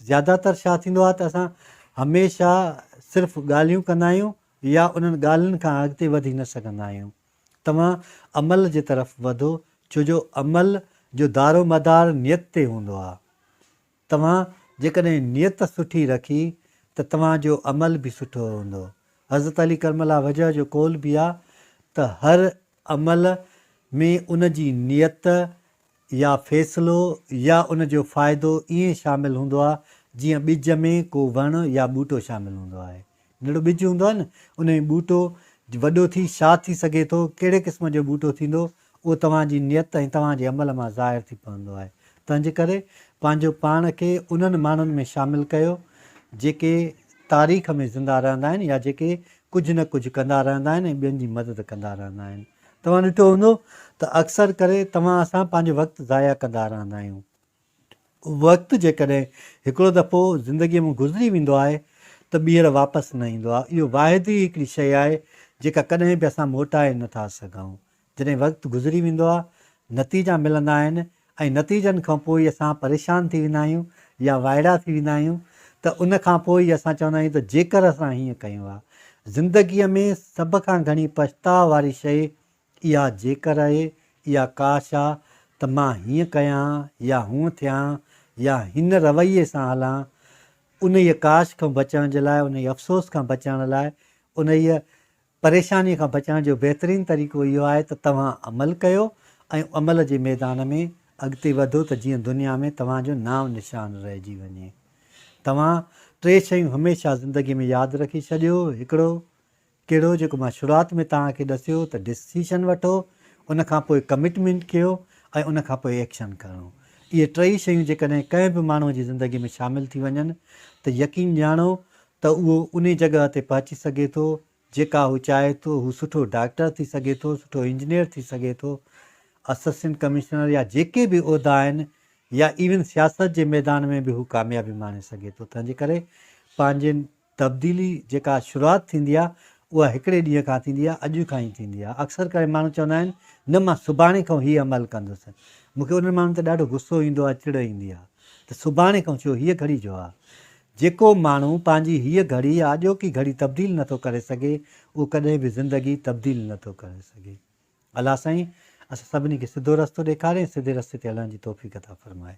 زياده تر ڇا ٿيندو آهي ته اسان هميشه صرف ڳالهيون ڪندا آهيون يا انهن ڳالهين کان اڳتي وڌي نه سگهندا آهيون. توهان عمل جي طرف وڌو ڇو جو عمل جو دارومدار نيت تي هوندو آهي. توهان جيڪڏهن نيت سٺي رکي ته توهان جو عمل به سٺو هوندو. حضرت علي ڪرم الله وجهه جو قول به آهي ته هر عمل ۾ ان جي نيت يا فيصلو يا ان جو فائدو ائين شامل هوندو آهي جيئن ٻج ۾ ڪو وڻ يا ٻوٽو شامل هوندو آهي. ننڍڙو ٻج هوندو آهي نه ان ۾ ٻوٽو وڏو ٿي ڇا ٿي سگهي ٿو، ڪهڙي قسم جو ٻوٽو ٿيندو اهو توهان جي نيت ۽ توهان جي عمل مان ظاهر ٿي پوندو آهي. تنهنجي ڪري پنهنجو پاڻ کي انهن ماڻهن ۾ شامل ڪيو جيڪي تاريخ ۾ زنده رهندا آهن يا جيڪي ڪجهه نه ڪجهه ڪندا رهندا آهن ۽ ٻين جي مدد ڪندا رهندا آهن. توهان ڏٺو هوندو ته اڪثر ڪري توهان اسان پنهنجو وقت ضايع ڪندا رهندا آهيون. وقت جيڪڏهن هڪڙو دفعو زندگيء مان گذري ويندو آهي ته ٻيهر واپس نه ايندو آهي. اهو واحد ئي هڪڙي شيء آهي جيڪا ڪڏهن به اسان موٽائي نه ٿا سگهون. جڏهن وقت گذري ويندو آهي، نتيجا ملندا آهن ۽ نتيجن کان پوء ئي اسان پريشان ٿي ويندا آهيون يا وائڙا ٿي ويندا آهيون ته ان کان پوء ئي اسان چوندا آهيون ته جيڪر اسان هيئن ڪيون ها. زندگيء ۾ سڀ کان گهڻي پڇتاء واري شيء اها جيڪر آهي، اها ڪاش آ ته مان هيئن ڪيان ها يا هونء ٿيان ها يا هن رويي سان هلان. انهيء ڪاش کان بچڻ جي لاء، انهيء افسوس کان بچڻ لاء، انهيء پريشانيء کان بچڻ جو بهترين طريقو اهو آهي ته توهان عمل ڪيو ۽ عمل جي ميدان ۾ اڳتي وڌو ته جيئن دنيا ۾ توهان جو نانء نشان رهجي وڃي. توهان ٽي شيون هميشه زندگيء ۾ ياد رکي ڇڏيو، هڪڙو، ڪهڙو جيڪو مان شروعات ۾ توهان کي ڏسيو ته ڊسيشن وٺو، ان کان پوء ڪمٽمينٽ ڪيو ۽ ان کان پوء ايڪشن کڻو. اهي ٽئي شيون جيڪڏهن ڪنهن به ماڻهوء جي زندگيء ۾ شامل ٿي وڃن ته يقين ڄاڻو ته اهو انهي جڳهه تي پهچي سگهي ٿو جيڪا هو چاهي ٿو، هو سٺو ڊاڪٽر ٿي سگهي ٿو، سٺو انجنيئر ٿي سگهي ٿو، اسسٽنٽ ڪمشنر يا جيڪي به عهدا آهن يا ايون سياست جي ميدان ۾ به هو ڪاميابي ماڻي سگهي ٿو تنهنجي ڪري پنهنجين تبديلي جيڪا شروعات ٿيندي آهي اها هڪڙي ڏينهن کان ٿيندي آهي اڄ کان ئي ٿيندي آهي اڪثر ڪري ماڻهو چوندا آهن نه مان سڀاڻي کان هي عمل ڪندس مون کي انهن ماڻهن تي ڏاڍو غصو ايندو آهي چڙ ايندي آهي ته سڀاڻي کان ڇو هيء گهڙي جو آهي جيڪو ماڻهو پنهنجي هيء گهڙي يا اڄوڪي گهڙي تبديل نٿو ڪري سگهي، اهو ڪڏهن به زندگي تبديل نٿو ڪري سگهي. الله سائين اسان سڀني کي سڌو رستو ڏيکاري ۽ سڌي رستي تي هلڻ جي توفيق عطا فرمائي.